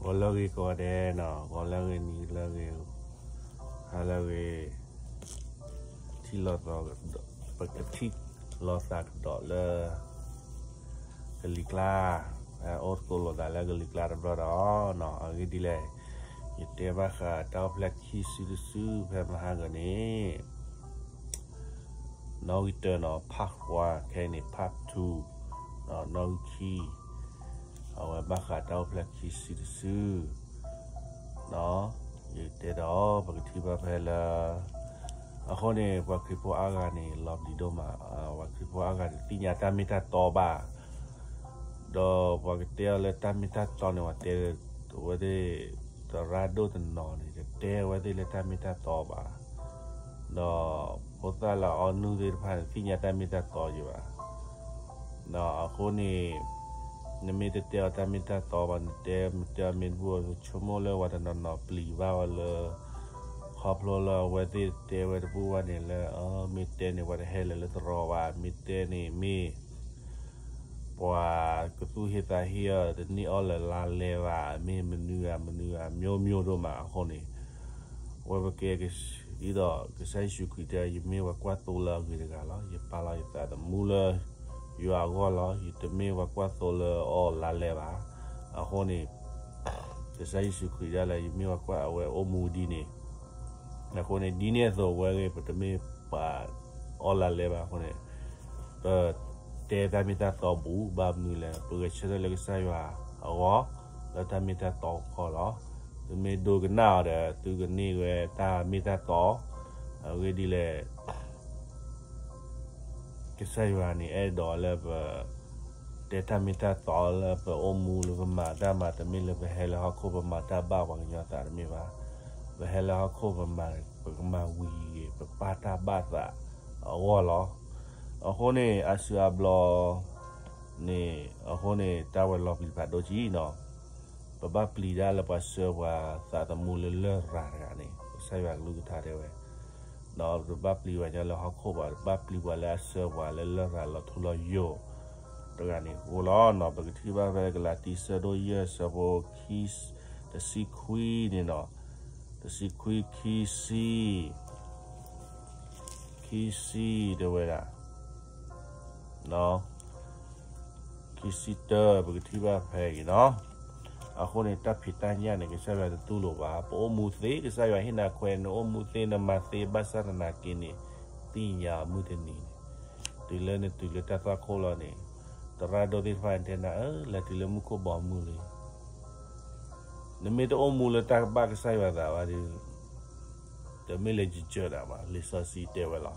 ဂီၤလၢအဂ့ၤကိးဂၤဒဲးနီၤ, ဂီၤလၢအဂ့ၤ နံၤလၢအဂ့ၤ, ဟါလၢအဂ့ၤ, ထံၣ်လိာ်သးကဒီး, ပကထံၣ်လိာ်သးကဒီးလၢ ကလံၤကျါ, အိၣ်သကိးလိာ်သးလၢကလံၤကျါတဘျီဒီးနီၤ, အဂ့ၢ်ဒ်လဲၣ်, ယတဲဘၣ်ဃးတၢ်အိၣ်ဖျဲၣ်ခံစုတစုဖဲမဟါဂီၤန့ၣ် နီၣ်ဂံၢ်တၢနီၤ part one, ခဲအံၤန့ၣ် part two, နီၣ်ဂံၢ်ခံ, အဝဲဘၣ်ဃးတၢ်အိၣ်ဖျဲၣ်ခံစုတစု, ယတဲဒီး ပကထံၣ်ဘၣ်ဖဲလၢ အဃိန့ၣ် ပှၤခရံာ်ဖိအါဂၤန့ၣ် လီၤပျံၤဒိၣ်မး, ပှၤခရံာ်ဖိအါဂၤန့ၣ် သ့ၣ်ညါတၢ်မ့ၢ်တၢ်တီဘၣ် ဒီးပှၤကတဲအီၤလၢတၢ်မ့ၢ်တၢ်တီန့ၣ် ပှၤတဲ အဝဲသ့ၣ် သရၣ်ဒိၣ်တနီၤန့ၣ် တတဲအဝဲသ့ၣ်လၢတၢ်မ့ၢ်တၢ်တီဘၣ်, ဒီးဖိသၣ်လၢအီနုၢ်သ့ၣ်တဖၣ်န့ၣ် သ့ၣ်ညါတၢ်မ့ၢ်တၢ်တီယံၤဘၣ်. အဃိန့ၣ် နမ့ၢ်တတဲအီၤတၢ်မ့ၢ်တၢ်တီဘၣ်, နတဲမ့ၢ်တဲအီၤမ့ၢ်တဘူၣ်အီၤ ဆိကမိၣ်လၢပှၤတနီၤနီၤပျံၤဘၣ်ဝဲလၢ ခီဖျိလၢအဝဲသ့ၣ်တဲဝဲတဘူၣ်ဘၣ်န့ၣ်လၢ မ့ၢ်တဲန့ၣ် ပှၤတဟဲလၢၤလၢသရိာ်ဘၣ်, မ့ၢ်တဲန့ၣ်မ့ၢ် ပှၤကသူၣ်ဟ့သးဟ့အီၤ တန့ၢ်အီၣ်လၢၤလါလဲဘၣ်, မ့ၢ်မနုၤဂၤမနုၤဂၤ မျိုးမျိုးဒိၣ်မးအဃိန့ၣ်, အဝဲပကဲ ဒ်သိးကစၢ်ယ့ၣ်ၡူးခရံာ်တဲ ယမ့ၢ်ပှၤကွၢ်သိလၢအဂ့ၤတဂၤလီၤ. ယပာ်လီၤယသးသမူလၢယွၤအဂီၢ်လီၤ. ယတမ့ၢ်ပှၤကွၢ်သိလၢအီၣ်လါလဲဘၣ်. အဃိန့ၣ် ကစၢ်ယ့ၣ်ၡူးခရံာ်ဒၣ်လဲာ် ယမ့ၢ်ပှၤကွၢ်အဝဲအိၣ်မူဒ်န့ၣ်, အဃိန့ၣ် ဒ်န့ၣ်အသိးဝဲဂ့ၤ ပတမ့ၢ်ပှၤအီၣ်လါလဲဘၣ်အဃိန့ၣ်, ပတဲတၢ်မ့ၢ်တၢ်တီဘူး ဘၣ်မနုၤလဲၣ် ပဂဲၤဆၢထၢၣ်လၢကစၢ်ယွၤအဂီၢ် လၢတၢ်မ့ၢ်တၢ်တီအဖီလီၤ. သုမ့ၢ်ဒိကနၣ်အီၤဒီး သုကန့ၢ်ဝဲတၢ်မ့ၢ်တၢ်တီ, အဂ့ၢ်ဒ်လဲၣ် ကစၢ်ယွၤန့ၣ် အဲၣ်ဒိးလၢပ တဲတၢ်မ့ၢ်တၢ်တီလၢပအိၣ်မူလၢပမၤတၢ်မၤ တမ့ၢ်လၢပဟဲလၢဟီၣ်ခိၣ်ပမၤတၢ်ဘၣ်ပှၤကညီသးတမ့ၢ်ဘၣ်. ပဟဲလၢဟီၣ်ခိၣ်ပမၤ ပကမၤဝံၤဂ့ၤ ပပာ်တၢ်ဘၣ်သးအဂီၢ်လီၤ. အဃိန့ၣ် အါစုအါဘျီန့ၣ် အဃိန့ၣ် တၢ်ဝဲလီၤပျံၤဖးဒိၣ်ကံနီၤ ပဘၣ်ပျံၤဒၣ်လၢပှၤဆှၢပှၤသးသမူလၢလရာ်တဂၤန့ၣ် ကစၢ်ယွၤကလုၢ်ကထါတဲဝဲ, ဒီးတဘၣ်ပျံၤပှၤညီလၢဟီၣ်ခိၣ်ဘၣ်, တဘၣ်ပျံၤပှၤလၢအဆှၢပှၤလၢလရာ်လီၤထူလီၤယိာ်တဂၤန့ၣ်အဃိလီၤ. ပကထံၣ်ဘၣ်ဖဲကလၤတံ ဆၢဒိၣ်ယဲၢ် ဆၢဖိ တဆံခွံန့ၣ်နီၤ, တဆံခွံ ခံဆံ ခံဆံတဲဝဲဒၣ် ခံဆံတၢ ပကထံၣ်ဘၣ်ဖဲအံၤနီၤ. အဃိန့ၣ် တၢ်ဖံးတၢ်ညၣ်န့ၣ် ကစၢ်ယွၤတတူၢ်လိာ်ဘၣ်. ပအိၣ်မူသ့ ကစၢ်ယွၤဟ့ၣ်နၤခွဲး နအိၣ်မူသ့ နမၤသ့ ဘၣ်ဆၣ်သနာ်က့န့ၣ် သ့ၣ်ညါအမုၢ်တနံၤန့ၣ် တုၤလၢနတုၤလၢတၢ်သွၣ်ခိၣ်လီၤန့ၣ် သရၣ်ဒိၣ်သ့ၣ်တဖၣ်န့ၣ်တဲနၤ အၢ လဲၤတုၤလၢမူခိၣ်ဘီမုၢ်လံ နမ့ၢ်တအိၣ်မူလၢတၢ်ကဘၣ်ကစၢ်ယွၤသးဘၣ်ဒီး တမ့ၢ်လၢယကၢၢ်ဒၣ်ဘၣ် လံာ်စီဆှံတဲဝဲလီၤ.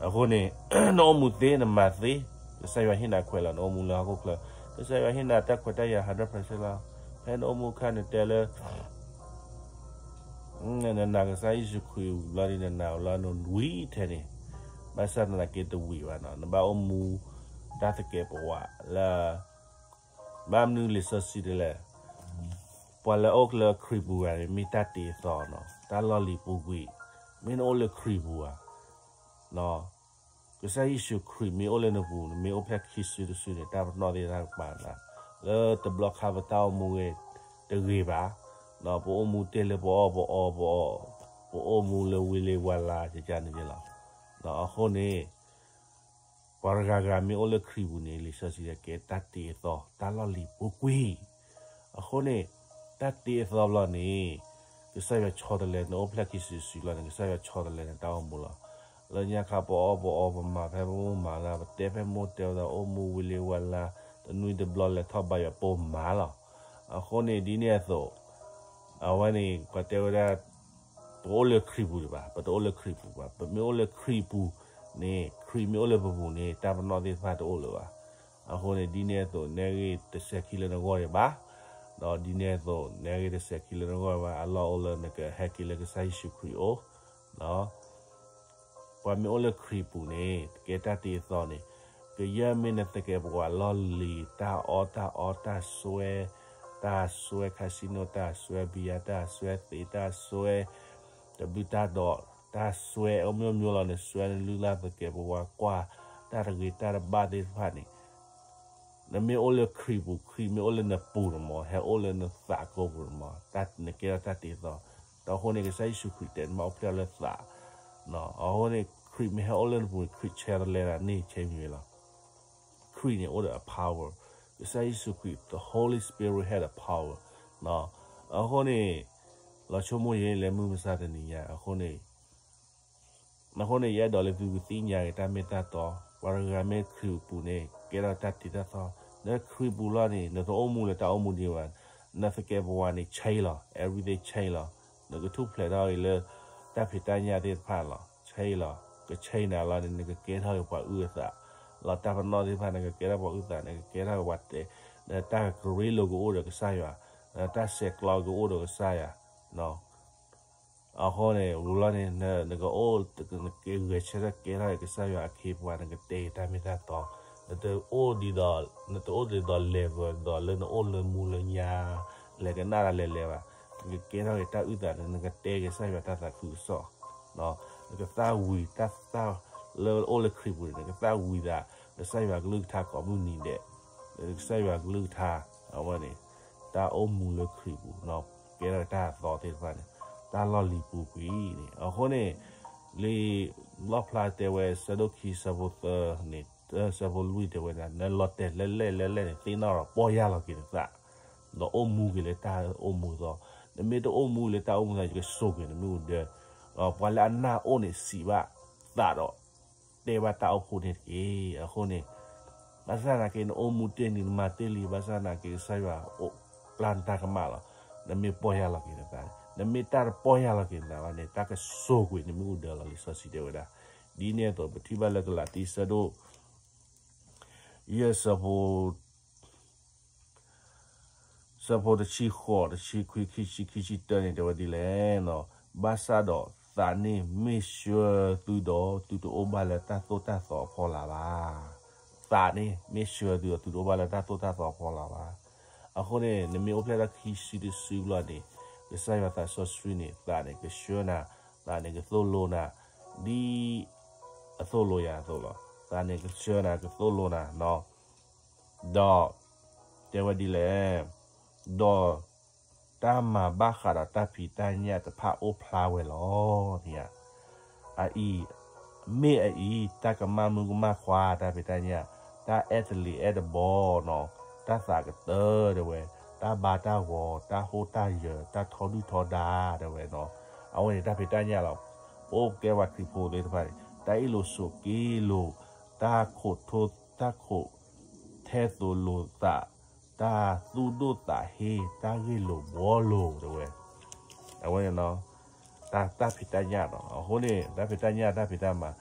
အဃိန့ၣ် နအိၣ်မူသ့ နမၤသ့ ကစၢ်ယွၤဟ့ၣ်နၤခွဲးလီၤ နအိၣ်မူလၢဟီၣ်ခိၣ်ချၢ ကစၢ်ယွၤဟ့ၣ်နၤတၢ်ခွဲးတၢ်ယာ် hundred percent လီၤ. ဖဲနအိၣ်မူအခါနတဲလၢ နနာ်ကစၢ်ယ့ၣ်ၡူးခရံာ်ဝံၤဘျီဒီး နနာ်ဝံၤထဲန့ၣ် ဘၣ်ဆၣ်သနာ်က့တဝံၤဘၣ်နီၤ နဘၣ်အိၣ်မူတၢ်သကဲးပဝးလၢ ဘၣ်မနုၤလံာ်စီဆှံတဲလဲၣ်, ပှၤလၢအအိၣ်လၢခရံာ်ပူၤဂၤန့ၣ် မ့ၢ်တၢ်တ့အသီနီၤ တၢ်လီၢ်လံၤပူၤကွံာ်, မ့ၢ်နအိၣ်လၢခရံာ်ပူၤဧါ, ကစၢ်ယ့ၣ်ၡူးခရံာ်မ့ၢ်အိၣ်လၢနပူၤ နမ့ၢ်အိၣ်ဖျဲၣ်ခံစုတစုန့ၣ် တၢ်ပနီၣ်သ့ၣ်တဖၣ်ကပာ်နၤ, လၢတဘျီခါပတၢ်အိၣ်မူဂ့ၤတဂ့ၤဘၣ်, ပအိၣ်မူတ့ၢ်လၢပအီၣ်ပအီပအီ, ပအိၣ်မူလၢဝ့ၤလ့ၤဝၤလၤကကန့ၣ်လီၤ. အဃိန့ၣ် ပှၤတဂၤဂၤမ့ၢ်အိၣ်လၢခရံာ်ပူၤန့ၣ် လံာ်စီဆှံတဲကဲတၢ်တ့အသီ တၢ်လီၢ်လံၤပူၤကွံာ်, အဃိန့ၣ် တၢ်တ့အသီဘျီန့ၣ် ကစၢ်ယွၤဆီတလဲ နအိၣ်ဖျဲၣ်ခံစုတစုလီၤန့ၣ် ကစၢ်ယွၤဆီတလဲနတၢ်အိၣ်မူလီၤ. လၢညါခါပအီၣ်ပအီ ပမၤဖဲပမိၢ်မၤလၢ ပတဲဖဲမိၢ်တဲဝဲဒၣ်အိၣ်မူဝ့ၤလ့ၤဝၤလၤ တနွံတဘျီလဲၤထီၣ်ဘါယွၤပိာ်မၤလီၤ. အဃိန့ၣ် ဒ်န့ၣ်အသိး အဝဲန့ၣ် ပှၤတဲဝဲဒၣ် ပအိၣ်လၢခရံာ်ပူၤဒံးဘၣ်, ပတအိၣ်လၢခရံာ်ပူၤဘၣ်. ပမ့ၢ်အိၣ်လၢခရံာ်ပူၤန့ၣ် ခရံာ်မ့ၢ်အိၣ်လၢပပူၤန့ၣ် တၢ်ပနီၣ်သ့ၣ်တဖၣ်တအိၣ်လၢၤဘၣ်. အဃိန့ၣ် ဒ်န့ၣ်အသိး နဲဂ့ၤတစဲးခံလၢနဂီၢ်ဒံးဘၣ်, ဒီးဒ်န့ၣ်အသိး နဲဂ့ၤတစဲးခံလၢနဂီၢ်ဒံးဘၣ် အလီၢ်အိၣ်လၢနကဟဲက့ၤလၢကစၢ်ယ့ၣ်ၡူးခရံာ်အိၣ် ပှၤမ့ၢ်အိၣ်လၢခရံာ်ပူၤန့ၣ် ကဲတၢ်တ့အသီန့ၣ် ကယဲၢ်မ့ၢ်နသကဲးပဝးလီၢ်လံၤ တၢ်အီၣ်တၢ်အီ တၢ်စွဲ, တၢ်စွဲ casino တၢ်စွဲ ဘံယါ တၢ်စွဲသ့ တၢ်စွဲ တဘျုးတၢ်ဒီး တၢ်စွဲ အိၣ်မျိၤမျိၤလီၤန့ၣ် စွဲနလုၢ်လၢ်သကဲးပဝးကွၢ် တၢ်တဂ့ၤတၢ်တဘၣ်သ့ၣ်တဖၣ်န့ၣ် နမ့ၢ်အိၣ်လၢခရံာ်ပူၤ ခရံာ်မ့ၢ်အိၣ်လၢနပူၤန့ၣ်မး ဟဲအိၣ်လၢနသးကိၢ်ပူၤန့ၣ်မး နကဲထီၣ်တၢ်တ့သီ, ဒီးအဃိန့ၣ် ကစၢ်ယ့ၣ်ၡူးခရံာ်တဲနဘၣ်အိၣ်ဖျဲၣ်ထီၣ်လၢသး, အဃိန့ၣ် ခရံာ်မ့ၢ်ဟဲအိၣ်လၢနပူၤန့ၣ် ခရံာ်ဆဲးတလဲနၤန့ၢ်ဆဲးမံၤဝဲလီၤ. ခရံာ်န့ၣ်အိၣ်ဒီးအ power, ကစၢ်ယ့ၣ်ၡူးခရံာ် the Holy Spirit had a power, အဃိန့ၣ် လီၤဆိကမိၣ်ယဲလဲၤမုၢ်မဆါတနံၤညါ အဃိန့ၣ် အဃိန့ၣ် ယအဲၣ်ဒိးလၢသုကသ့ၣ်ညါက့ၤတၢ်မ့ၢ်တၢ်တီ, ပှၤတဂၤမ့ၢ်ခရံာ်ပူၤန့ၣ် ကဲထီၣ်တၢ်တ့တၢ်သီ, လၢခရံာ်ပူၤလီၤန့ၣ် နတအိၣ်မူလၢတၢ်အိၣ်မူဒံးဘၣ်, နသကဲးပဝးန့ၣ် change လီၤ, everything change လီၤ, နကထူၣ်ဖျဲးထီၣ်အံၤလၢ တၢ်ဖံးတၢ်ညၣ်သ့ၣ်တဖၣ်လီၤ, change လီၤ, က change နၤလီၤန့ၣ် နကကဲထီၣ်က့ၤပှၤအုၣ်အသး, လီၤတၢ်ပနီၣ်သ့ၣ်တဖၣ် နကကဲထီၣ်ပှၤအုၣ်သး နကကဲထီၣ်က့ၤပှၤတဲ, နတၢ်ကရ့လိာ်ကအိၣ်ဒီးကစၢ်ယွၤ, နတၢ်ဆဲးကျိးကအိၣ်ဒီးကစၢ်ယွၤ, အဃိန့ၣ် ဝူၤလီၤန့ၣ် နကအိၣ် နကဂဲၤဆၢထၢၣ်ကဲထီၣ်က့ၤကစၢ်ယွၤအခ့အပှၤ နကတဲက့ၤတၢ်မ့ၢ်တၢ်တီ, နတအိၣ်ဒ်သိး နတအိၣ်ဒ်သိး level ဒ်သိးလၢနအိၣ်လၢမူလၢညါ လဲၤကနၣ်တၢ်လဲၤလဲၤဘၣ်, နကကဲထီၣ်က့ၤတၢ်အုၣ်သး နကတဲက့ၤကစၢ်ယွၤတၢ်သးခုကစီၣ်, နကသၣ်ဝံၤတၢ်သၣ်လၢအိၣ်လၢခရံာ်ပူၤန့ၣ် နကသၣ်ဝံၤသး ကစၢ်ယွၤကလုၢ်ကထါကိးမုၢ်နံၤဒဲး, ကစၢ်ယွၤကလုၢ်ကထါ အဝဲန့ၣ် တၢ်အိၣ်မူလၢခရံာ်ပူၤ ကဲထီၣ်တၢ်သီသ့ၣ်တဖၣ်န့ၣ် တၢ်လီၢ်လံၤပူၤကွံာ်န့ၣ် အဃိန့ၣ် လံာ်လီၣ်ဖျါတဲဝဲ ဆၢဒိၣ်ခံ ဆၢဖိသၢန့ၣ် ဆၢဖိလွံၢ်တဲဝဲဒၣ် နလီၤတဲာ်လၢလဲၣ်လၢလဲၣ်န့ၣ် သ့ၣ်နီၣ်ဒီးပီၢ်ယၢ်လီၤက့ၤနသး ဒီးအိၣ်မူက့ၤလၢတၢ်အိၣ်မူအသီ, နမ့ၢ်တအိၣ်မူလၢတၢ်အိၣ်မူအသီ ယကစိာ်ကွံာ်နမ့ၣ်အူဒၢ, ပှၤလၢအနၢ်အိၣ်န့ၣ် စံးဘၣ်သးဒီး တဲဘၣ်တၢ်အိၣ်ဖှိၣ်န့ၣ်တက့ၢ်. အဃိန့ၣ် ဘၣ်ဆၣ်သနာ်က့ နအိၣ်မူတ့ၢ်လံ နမၤတ့ၢ်လံ ဘၣ်ဆၣ်သနာ်က့ ကစၢ်ယွၤအိၣ်ပျၢ်နတၢ်ကမၣ်လီၤ. နမ့ၢ်ပီၢ်ယၢ်လီၤက့ၤနသး, နမ့ၢ်တၢ်တပီၢ်ယၢ်လီၤက့ၤနသးဘၣ်န့ၣ် တၢ်ကစိာ်ကွံာ်နမ့ၣ်အူဒၢလီၤ လံာ်စီဆှံတဲဝဲဒၣ်. ဒ်န့ၣ်အသိး ပထံၣ်ဘၣ်လၢကလၤတံ ဆၢဒိၣ် ယဲၢ် ဆၢဖိ ဆၢဖိတဆံဃိး တဆံခွံ ခံဆံ ခံဆံတၢန့ၣ် တဲဝဲဒ်လဲၣ်, ဘၣ်ဆၣ်ဒီးသးန့ၣ်မ့ၢ်ဆှၢသုဒီး သုတအိၣ်ဘၣ်လၢတၢ်သိၣ်တၢ်သီအဖီလာ်ဘၣ်. သးန့ၣ်မ့ၢ်ဆှၢသုဒီး သုတအိၣ်ဘၣ်လၢတၢ်သိၣ်တၢ်သီအဖီလာ်ဘၣ်. အဃိန့ၣ် နမ့ၢ်အိၣ်ဖျဲၣ်ထီၣ်ခံစုတစုဘျီန့ၣ် ကစၢ်ယွၤသးစီဆှံန့ၣ် သးန့ၣ်ကဆှၢနၤ, သးန့ၣ်ကသိၣ်လိနၤ, ဒ်အသိၣ်လိယၤအသိးလီၤ. သးန့ၣ်ကဆှၢနၤ ကသိၣ်လိနၤ ဒီး တဲဝဲဒ်လဲၣ်, ဒီးတၢ်မၤဘၣ်ဃးဒီးတၢ်ဖံးတၢ်ညၣ်တဖၣ်အိၣ်ဖျါဝဲလီၤ. န့ၣ် အအံၤ မ့ၢ်အအံၤ တၢ်ကမၣ်မုၣ်ကမၣ်ခွါ တၢ်ဖံးတၢ်ညၣ်, တၢ်အဲၣ်တလံၤအဲၣ်တဘီနီၤ, တၢ်သးကတၢၢ်တဲဝဲ, တၢ်ဘါတၢ်ဂီၤ, တၢ်ဟိၣ်တၢ်ယၢၤ, တၢ်ထီဒုၣ်ထီဒါတဲဝဲနီၤ, အဝဲန့ၣ်တၢ်ဖံးတၢ်ညၣ်လီၤ. ပအိၣ်ကဲပှၤခရံာ်ဖိသ့ၣ်တဖၣ်န့ၣ် တၢ်အ့ၣ်လိာ်ဆိးက့လိာ်, တၢ်ခိးထိ တၢ်ခိး ထဲသိးလိာ်သး, တၢ်သူၣ်ဒိၣ်သးဟ့, တၢ်ဂ့ၢ်လိာ်ဘှီလိာ်တဲဝဲ, အဝဲန့ၣ် တၢ် တၢ်ဖံးတၢ်ညၣ်နီၤ. အဃိန့ၣ် တၢ်ဖံးတၢ်ညၣ် တၢ်ဖံးတၢ်မၤ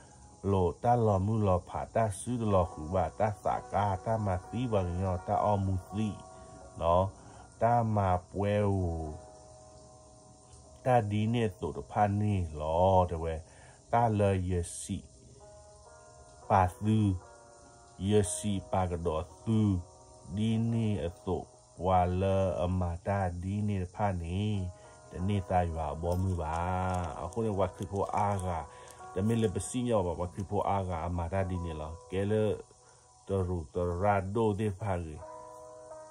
လိာ်, တၢ်လီၤမုၢ်လီၤဖး, တၢ်စုတလီၤဃုာ်ဘၣ်, တၢ်သးကါ, တၢ်မၤသံပှၤကညီ, တၢ်အီမူၤသံ, တၢ်မၤပှဲၤဧိၤ တၢ်ဒ်န့ၣ်အသိးတဖၣ်န့ၣ်လီၤ တဲဝဲ, တၢ်လၢယစံးပာ်သု, ယစံးပာ်ကဒီးသု, ဒ်န့ၣ်အသိး ပှၤလၢအမၤတၢ်ဒ်န့ၣ်တဖၣ်န့ၣ် တန့ၢ်သါယွၤအဘီအမုၢ်ဘၣ်. အဃိန့ၣ် ပှၤခရံာ်ဖိအါဂၤ တမ့ၢ်လၢပစံၣ်ညီၣ်ဘၣ်, ပှၤခရံာ်ဖိအါဂၤအမၤတၢ်ဒ်န့ၣ်လီၤ. ကဲလၢ တရူးသရၣ်ဒိၣ်သ့ၣ်တဖၣ်ဂ့ၤ,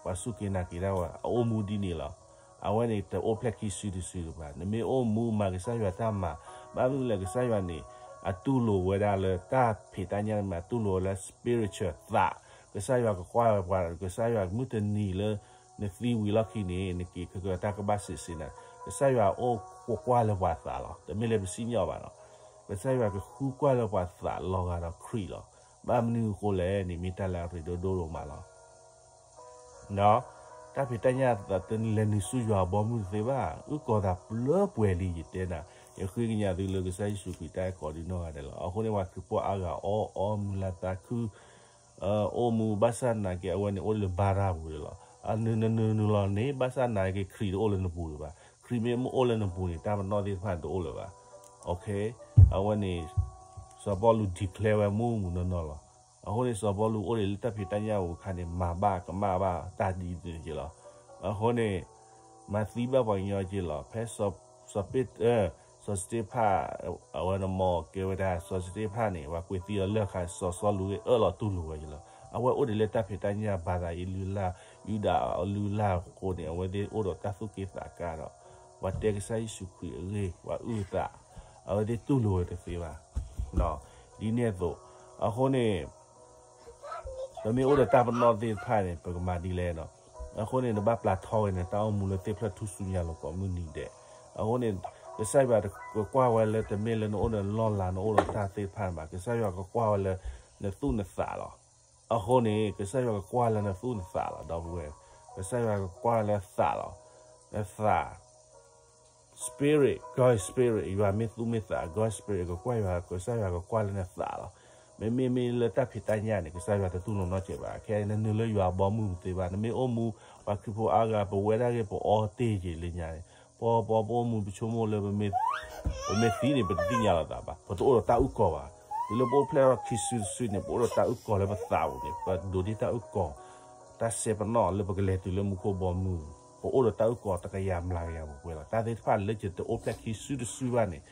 ပှၤစူၢ်က့ၤနာ်က့ၤတၢ်ဝဲ အအိၣ်မူဒ်န့ၣ်လီၤ. အဝဲန့ၣ် တအိၣ်ဖျဲၣ်ခံစုတစုဘၣ်. နမ့ၢ်အိၣ်မူမၤကစၢ်ယွၤတၢ်မၤ, ဘၣ်မနုၤလဲၣ် ကစၢ်ယွၤန့ၣ် အတူၢ်လိာ်ဝဲဒၣ်လၢတၢ်ဖံးတၢ်ညၣ်မး, အတူၢ်လိာ်ဝဲလၢ spiritual သး, ကစၢ်ယွၤကကွၢ်ဝဲပှၤ, ကစၢ်ယွၤမုၢ်တနံၤလၢ နသံဝံၤလီၢ်ခံန့ၣ် နက့ၤခဲကတၢၢ်တၢ်ကဘၣ်စံးစ့နၤ, ကစၢ်ယွၤအိၣ်ကွၢ်လၢပှၤသးလီၤ. တမ့ၢ်လၢပစံၣ်ညီၣ်ဘၣ်နီၤ. ကစၢ်ယွၤကဃုကွၢ်လၢပှၤသးလီၤဂာ်ဒီးခရံာ်လီၤ. ဘၣ်မနုၤအဃိလဲၣ်န့ၣ် မ့ၢ်တၢ်လၢအရ့ဒိၣ်ဒိၣ်ဒိၣ်မးလီၤ. တၢ်ဖံးတၢ်ညၣ်တလဲၤနုာ်ဆူယွၤအဘီအမုၢ်တသ့ဘၣ်. အုၣ်ကီၤသးပျၢပှဲၤလံ ယတဲနၤ, ယဃ့ကညးသုလၢကစၢ်ယ့ၣ်ၡူးခရံာ်တၢ်အဲၣ်ကိးဒံးနီၢ်ဂၤဒဲးလီၤ. အဃိန့ၣ် ပှၤခရံာ်ဖိအါဂၤအီၣ်အီမူလၢသးခု အိၣ်မူဘၣ်ဆၣ်သနာ်က့ အဝဲန့ၣ်အိၣ်လၢဘါရၢ်ပူၤလီၤ. နနုာ်လီၤန့ၣ် ဘၣ်ဆၣ်သနာ်က့ ခရံာ်တအိၣ်လၢနပူၤလၢၤဘၣ်. ခရံာ်မ့ၢ်မ့ၢ်အိၣ်လၢနပူၤန့ၣ် တၢ်ပနီၣ်သ့ၣ်တဖၣ်န့ၣ်တအိၣ်လၢၤဘၣ်. အဝဲန့ၣ် စီၤပီလူး declare ဝဲမူးမူးနီၢ်နီၢ်လီၤ. အဃိန့ၣ် စီၤပီလူးအိၣ်ဒံးလၢတၢ်ဖံးတၢ်ညၣ်ပူၤအခါန့ၣ် မၤဘၣ်ကမၣ်ဘၣ်တၢ်ဒ်န့ၣ်က့လီၤ. အဃိန့ၣ် မၤသံဘၣ်ပှၤကညီက့လီၤ. ဖဲ စီၤပ့း, စီၤစတ့ဖၣ်, အဝဲန့ၣ်မ့ၢ်ကဲဝဲဒၣ် စီၤစတ့ဖၣ်န့ၣ် ပှၤကွဲးသံအီၤလၢအခါ စီၤစီလူးအၢၣ်လီၤတူၢ်လိာ်ဝဲက့လီၤ. အဝဲအိၣ်ဒံးလၢတၢ်ဖံးတၢ်ညၣ် ဘၣ်သးအံၤလုၢ်လၢ်, ယူဒၤအလုၢ်လၢ်အဃိန့ၣ် အဝဲသ့ၣ်အိၣ်ဒီးတၢ်သူၣ်က့ၣ်သးကါဒီး ပှၤတဲကစၢ်ယ့ၣ်ၡူးခရံာ်အဂ့ၢ် ပှၤအုၣ်အသး, အဝဲသ့ၣ်တူၢ်လိာ်ဝဲတသ့ဘၣ်. ဒ်န့ၣ်အသိး, အဃိန့ၣ် ပမ့ၢ်အိၣ်ဒီးတၢ်ပနီၣ်သ့ၣ်တဖၣ်န့ၣ် ပကမၤဒ်လဲၣ်ဒီး, အဃိန့ၣ် နဘၣ်ပျၢ်ထီဝဲန့ၣ် တၢ်အိၣ်မူလၢသ့ၣ်ဖျၢၣ်ထူၣ်စုညါလီၤကိးမုၢ်နံၤဒဲး. အဃိန့ၣ် ကစၢ်ယွၤကကွၢ်ဝဲလၢ တမ့ၢ်လၢနအိၣ်ဒီးလီၢ်လၤ နအိၣ်ဒီးတၢ်သ့ၣ်တဖၣ်ဘၣ်, ကစၢ်ယွၤကကွၢ်ဝဲလၢ နသူၣ်နသးလီၤ. အဃိန့ၣ် ကစၢ်ယွၤကကွၢ်လၢနသူၣ်နသးလီၤ ဒီပုၢ်ဝဲၢ်, ကစၢ်ယွၤကကွၢ်လၢသးလီၤ. နသး spirit, God spirit, ယွၤမ့ၢ်သူၣ်မ့ၢ်သး God spirit ကကွၢ်ယွၤ, ကစၢ်ယွၤကကွၢ်လၢနသးလီၤ. မ့မ့ၢ်မ့ၢ်လၢတၢ်ဖံးတၢ်ညၣ်န့ၣ် ကစၢ်ယွၤတတူၢ်လိာ်နီတစဲးဘၣ်. ခဲအံၤနနုာ်လၢယွၤအဘီအမုၢ်ပသ့ဘၣ်. နမ့ၢ်အိၣ်မူ ပှၤခရံာ်ဖိအါဂၤ ပဝဲဒၣ်ဂ့ၢ် ပအီတ့ၢ်က့ၤလၢညါန့ၣ်, ပီပီပအိၣ်မူ ပဆိကမိၣ်လၢ ပမ့ၢ်သံန့ၣ် ပတသ့ၣ်ညါလီၤသးဘၣ်. ပတအိၣ်ဒီးတၢ်အုၣ်ကီၤဘၣ်. တုၤလၢပအိၣ်ဖျဲၣ်ထီၣ်ခံစုတစုန့ၣ် ပအိၣ်ဒီးတၢ်အုၣ်ကီၤလၢပသးပူၤန့ၣ် ပဒိးန့ၢ်တၢ်အုၣ်ကီၤ တၢ်စဲပနီၣ်လၢပကလဲၤတုၤလၢမူခိၣ်ဘီမုၢ်, ပအိၣ်ဒီးတၢ်အုၣ်ကီၤတကယၤမျးကယၤပှဲၤပှဲၤလီၤ. တၢ်သ့ၣ်တဖၣ်လၢယတအိၣ်ဖျဲၣ်ခံစုတစုဘၣ်န့ၣ်,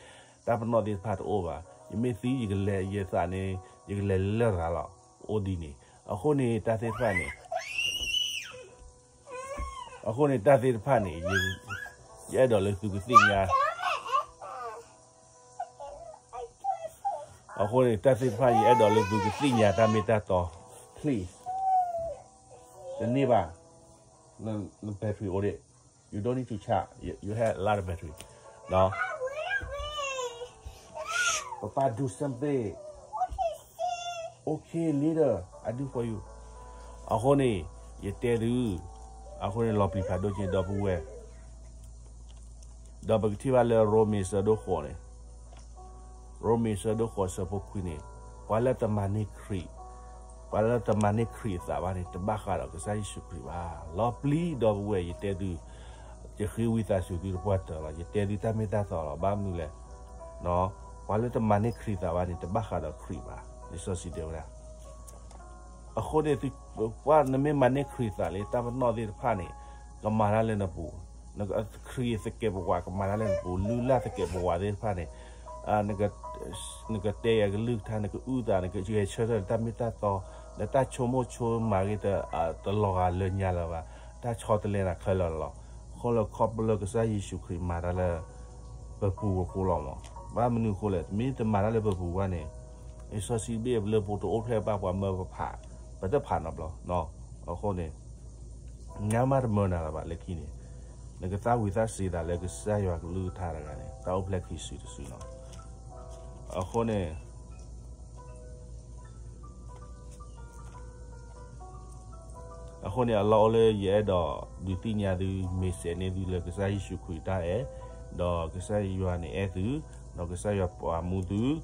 တၢ်ပနီၣ်သ့ၣ်တဖၣ်တအိၣ်ဘၣ်. ယမ့ၢ်သံယကလဲၤ ယသးန့ၣ် ယကလဲၤလၢၢ်ရၤလီၤ. အိၣ်ဒ်န့ၣ်. အဃိန့ၣ် တၢ်သ့ၣ်တဖၣ်န့ၣ် အဃိန့ၣ်တၢ်သ့ၣ်တဖၣ်န့ၣ် ယအဲၣ်ဒိးလၢသုကသ့ၣ်ညါ အဃိန့ၣ် တၢ်သ့ၣ်တဖၣ် ယအဲၣ်ဒိးလၢသုကသ့ၣ်ညါတၢ်မ့ၢ်တၢ်တီ. Please. တန့ၢ်ဘၣ်. န battery အိၣ်ဒံး. You don't need to charge. You have a lot of battery. ဒီး Papa do something. Okay, later. I do for you. အဃိန့ၣ် ယတဲသု, အဃိန့ၣ် လီၤပျံၤဖးဒိၣ်က့ၤ ဒီပုၢ်ဝဲၢ် ဒီးပကထံၣ်ဘၣ်လၢရိမ့ၤဆၢဒိၣ်ဃိးန့ၣ်, ရိမ့ၤဆၢဒိၣ်ဃိးဆၢဖိခွံန့ၣ်, ပှၤလၢတမၤန့ၢ်ခရံာ်, ပှၤလၢတမၤန့ၢ်ခရံာ်အသးဘၣ်န့ၣ် တဘၣ်ဃးဒီးကစၢ်ယ့ၣ်ၡူးခရံာ်ဘၣ်. လီၤပျံၤ ဒီပုၢ်ဝဲၢ် ယတဲသု, ယဃ့ဝံသးစူၤသုတပှၢ်တၢၢ်လီၤ. ယတဲသုတၢ်မ့ၢ်တၢ်တီလီၤ. ဘၣ်မနုၤလဲၣ်, ပှၤလၢတမၤန့ၢ်ခရံာ်သးဘၣ်န့ၣ် တဘၣ်ဃးဒီးခရံာ်ဘၣ်. လံာ်စီဆှံတဲဝဲဒၣ် အဃိန့ၣ် ပှၤနမ့ၢ်မၤန့ၢ်ခရံာ်သးလံ တၢ်ပနီၣ်သ့ၣ်တဖၣ်န့ၣ် ကမၤတၢ်လၢနပူၤ, ခရံာ်သကဲးပဝးကမၤတၢ်လၢနပူၤ, လုၢ်လၢ်သကဲးပဝးသ့ၣ်တဖၣ်န့ၣ် နကတဲယၤကလုၢ်ကထါ, နကအုၣ်သး, နကဂဲၤဆၢထၢၣ်လၢတၢ်မ့ၢ်တၢ်တီ, နတၢ်ဆိကမိၣ်ဆိကမးဂ့ၤ တလီၤဂာ်လၢညါလၢၤဘၣ်, တၢ်ဆီတလဲနၤခဲလၢာ်လီၤ. အဃိလၢခီဖျိလၢကစၢ်ယ့ၣ်ၡူးခရံာ်မၤတၢ်လၢ ပပူၤအဃိလီၤမး. ဘၣ်မနုၤအဃိလဲၣ်, မ့ၢ်တမၤတၢ်လၢပပူၤဘၣ်န့ၣ်, လံာ်စီဆှံဘ့ၣ်လၢပတအိၣ်ဖျဲၣ်ဘၣ်ပှၤမၢပဖး, ပတဖးနီတဘျီ. အဃိန့ၣ် ညါမးတမၢနၤလၢၤဘၣ်လၢခံန့ၣ်, နကသၣ်ဝံၤသၣ်စံးသးလၢကစၢ်ယွၤကလုၢ်ကထါတဂၤန့ၣ် တၢ်အိၣ်ဖျဲၣ်ခံစုတစုလီၤ. အဃိန့ၣ် အဃိန့ၣ် အလီၢ်အိၣ်လၢယအဲၣ်ဒိးဒုးသ့ၣ်ညါသု မ့ၢ်စဲးန့ၢ်သုလၢကစၢ်ယ့ၣ်ၡူးခရံာ်တၢ်အဲၣ်, ဒီးကစၢ်ယွၤန့ၣ်အဲၣ်သု, ဒီးကစၢ်ယွၤပာ်မူသု, ဒီး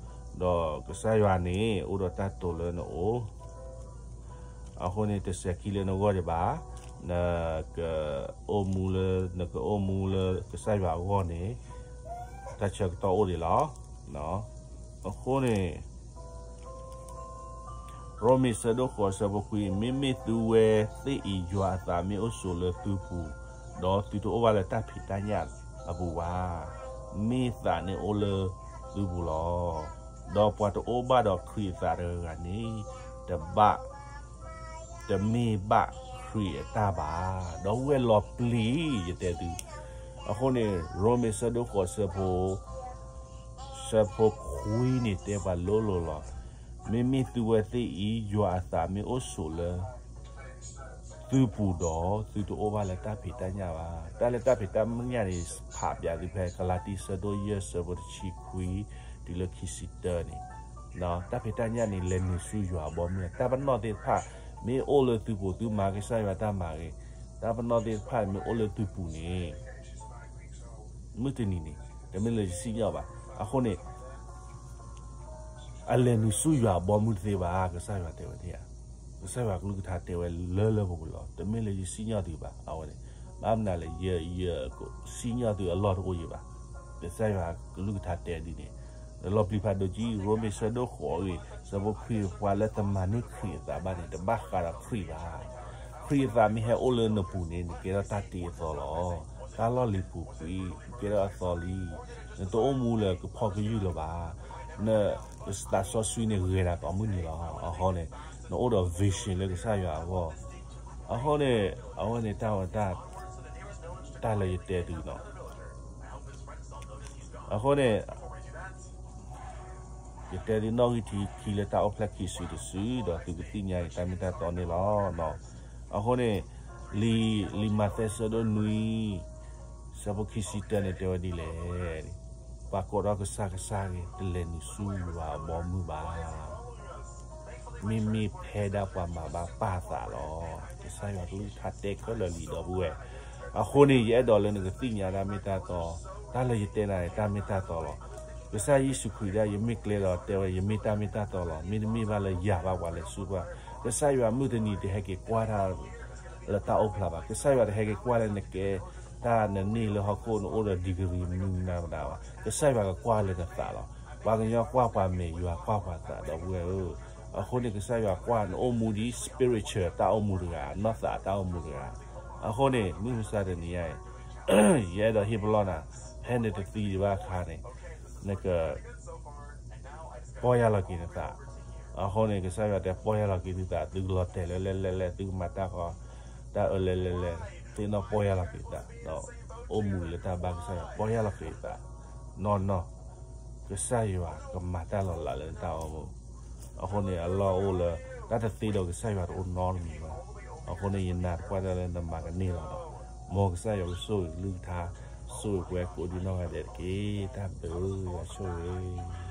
ကစၢ်ယွၤန့ၣ် အိၣ်ဒီးတၢ်တိာ်လၢနအိၣ် အဃိန့ၣ် တစဲးခံလၢနဂီၢ်ဒံးဘၣ်, နကအိၣ်မူလၢ နကအိၣ်မူလၢကစၢ်ယွၤအဂီၢ်န့ၣ် တၢ်ဆၢကတီၢ်အိၣ်ဒံးလီၤ. အဃိန့ၣ် ရိမ့ၤဆၢဒိၣ်ဃိးဆၢဖိခွံ, မ့မ့ၢ်သုဝဲသ့ၣ်အံၤ ယွၤအသးမ့ၢ်အိၣ်ဆိးလၢသုပူၤ, ဒီးသုတအိၣ်ဘၣ်လၢတၢ်ဖံးတၢ်ညၣ်အပူၤဘၣ်. မ့ၢ်သးန့ၣ်အိၣ်လၢသုပူၤလီၤ. ဒီးပှၤတအိၣ်ဘၣ်ဒီးခရံာ်အသးတဂၤဂၤန့ၣ် တဘၣ် တမ့ၢ်ဘၣ်ခရံာ်အတၢ်ဘၣ်. ဒီပုၢ်ဝဲၢ်လီၤပျံၤ ယတဲသု. အဃိန့ၣ် ရိမ့ၤဆၢဒိၣ်ဃိးဆၢဖိ ဆၢဖိခွံန့ၣ်တဲပှၤလိၤလိၤလီၤ. မ့မ့ၢ်သုဝဲသ့ၣ်အံၤ ယွၤအသးမ့ၢ်အိၣ်ဆိးလၢ သုပူၤဒီး သုတအိၣ်ဘၣ်လၢတၢ်ဖံးတၢ်ညၣ်ဘၣ်. တၢ်လၢတၢ်ဖံးတၢ်ညၣ်န့ၣ် ဖးပၠးသုဖဲ ကလၤတံ ဆၢဒိၣ်ယဲၢ် ဆၢဖိတဆံခွံ တုၤလၢခံဆံတၢန့ၣ်, တၢ်ဖံးတၢ်ညၣ်န့ၣ် လဲၤနုာ်ဆူယွၤအဘီအမုၢ်. တၢ်ပနီၣ်သ့ၣ်တဖၣ် မ့ၢ်အိၣ်လၢသုပူၤ သုမၤကစၢ်ယွၤတၢ်မၤဂ့ၤ, တၢ်ပနီၣ်သ့ၣ်တဖၣ် မ့ၢ်အိၣ်လၢသုပူၤန့ၣ် မုၢ်တနံၤန့ၣ် တမ့ၢ်လၢယစံၣ်ညီၣ်ဘၣ်. အဃိန့ၣ် အလဲၤနုာ်ဆူယွၤအဘီအမုၢ်တသ့ဘၣ်, ကစၢ်ယွၤတဲဝဲဒၣ်. ကစၢ်ယွၤကလုၢ်ကထါတဲဝဲလၢလၢပှဲၤပှဲၤလီၤ. တမ့ၢ်လၢယစံၣ်ညီၣ်သုဘၣ်, အဝဲန့ၣ်. ဘၣ်မနုၤလဲၣ်, ယ ယစံၣ်ညီၣ်သုအလီၢ်တအိၣ်ယံၤဘၣ်. ကစၢ်ယွၤကလုၢ်ကထါတဲဒ်န့ၣ်, လီၤပျံၤဖးဒိၣ်ကံ, ရိမ့ၤဆၢဒိၣ်ဃိးအဂ့ၢ် ဆၢဖိခွံ, ပှၤလၢတမၤန့ၢ်ခရံာ်အသးဘၣ်န့ၣ် တဘၣ်ဃးဒီးခရံာ်ဘၣ်. ခရံာ်အသးမ့ၢ်ဟဲအိၣ်လၢနပူၤန့ၣ် နကဲထီၣ်တၢ်တ့အသီလီၤ. တၢ်လီၢ်လံၤပူၤကွံာ်, နကဲထီၣ်အသီလံ. နတအိၣ်မူလၢကဖီကယုၢ်လၢၤဘၣ်. နသးစီဆှံန့ၣ်ဂဲၤနၤကိးမုၢ်နံၤလီၤ. အဃိန့ၣ် နအိၣ်ဒီး vision လၢကစၢ်ယွၤအဂီၢ်. အဃိန့ၣ် အဝဲန့ၣ်တၢ်ဝဲ တၢ်လၢယတဲသုနီၤ. အဃိန့ၣ် ယတဲသုနီၣ်ဂံၢ်ထံခံလၢတၢ်အိၣ်ဖျဲၣ်ခံစုတစု ဒီးသုကသ့ၣ်ညါအံၤတၢ်မ့ၢ်တၢ်တီန့ၣ်လီၤ. အဃိန့ၣ် လံာ် လံာ်မးသဲဆၢဒိၣ်နွံ ဆၢဖိခံဆံတၢန့ၣ်တဲဝဲဒ်လဲၣ်. ပှၤကိးထီၣ်ကစၢ်ကစၢ်ဂ့ၤ တလဲၤနုာ်ဆူယွၤအဘီအမုၢ်ဘၣ်. မ့မ့ၢ်ဖဲဒၣ်ပှၤမၤဘၣ်ပၢ်သးလီၤ. ကစၢ်ယွၤကလုၢ်ကထါတဲခဲလၢာ်လံဒီပုၢ်ဝဲၢ်. အဃိန့ၣ် ယအဲၣ်ဒိးလၢနကသ့ၣ်ညါတၢ်မ့ၢ်တၢ်တီ, တၢ်လၢယတဲနၤန့ၣ် တၢ်မ့ၢ်တၢ်တီလီၤ. ကစၢ်ယ့ၣ်ၡူးခရံာ်ဒၣ် ယမ့ၢ်ကျဲဒီးတဲဝဲ ယမ့ၢ်တၢ်မ့ၢ်တၢ်တီလီၤ. မ့တမ့ၢ်ဘၣ်လၢယၤဘၣ်ပှၤလဲၤဆူပှၤ, ကစၢ်ယွၤမုၢ်တနံၤတဟဲက့ၤကွၢ်တၢ်လၢတၢ်အိၣ်ဖျါဘၣ်. ကစၢ်ယွၤတဟဲက့ၤကွၢ်လၢနကဲတၢ်နန့ၢ်လၢဟီၣ်ခိၣ် နအိၣ်ဒီး degree မနုၤမနုၤမတၤဘၣ်. ကစၢ်ယွၤကကွၢ်လၢနသးလီၤ. ပှၤကညီကွၢ်ပှၤမဲာ် ယွၤကွၢ်ပှၤသး ဒီပုၢ်ဝဲၢ်ဧၢ. အဃိန့ၣ် ကစၢ်ယွၤကွၢ်နအိၣ်မူဒ် spiritual တၢ်အိၣ်မူတဂၤ, နီၢ်သးတၢ်အိၣ်မူတဂၤ. အဃိန့ၣ် မုၢ်မဆါတနံၤညါအံၤ ယအဲၣ်ဒိးဟ့ၣ်ပလီၢ်နၤ, ဖဲနတသံတဘၣ်အခါန့ၣ် နက ပီၢ်ယၢ်လီၤက့ၤနသး. အဃိန့ၣ် ကစၢ်ယွၤတဲပီၢ်ယၢ်လီၤက့ၤသုသး, သုကလီၤတဲာ်လၢလဲၣ်လဲၣ်လဲၣ်, သုကမၤတၢ်ဃီ တၢ်အၢလဲၣ်လဲၣ်လဲၣ်, သ့ၣ်နီၣ်ပီၢ်ယၢ်လီၤက့ၤသး, ဒီးအိၣ်မူလၢတၢ်ဘၣ်ကစၢ်ယွၤ ပီၢ်ယၢ်လီၤက့ၤသး နီၢ်နီၢ်. ကစၢ်ယွၤကမၤတၢ်လီၤလးလၢနတၢ်အိၣ်မူ. အဃိန့ၣ် အလီၢ်အိၣ်လၢ တၢ်တသ့ဒီးကစၢ်ယွၤတအိၣ်နီတမံၤဘၣ်. အဃိန့ၣ် ယနာ်သပှၢ်တၢၢ်လၢနမၤကန့ၢ်လီၤဒီး မ်ကစၢ်ယွၤကဆိၣ်ဂ့ၤကလုၢ်ကထါ, ဆိၣ်ဂ့ၤပှၤကိးဒံနီၢ်ဂၤဒဲးတက့ၢ်. တၢ်ဘျုးယွၤဆိၣ်ဂ့ၤ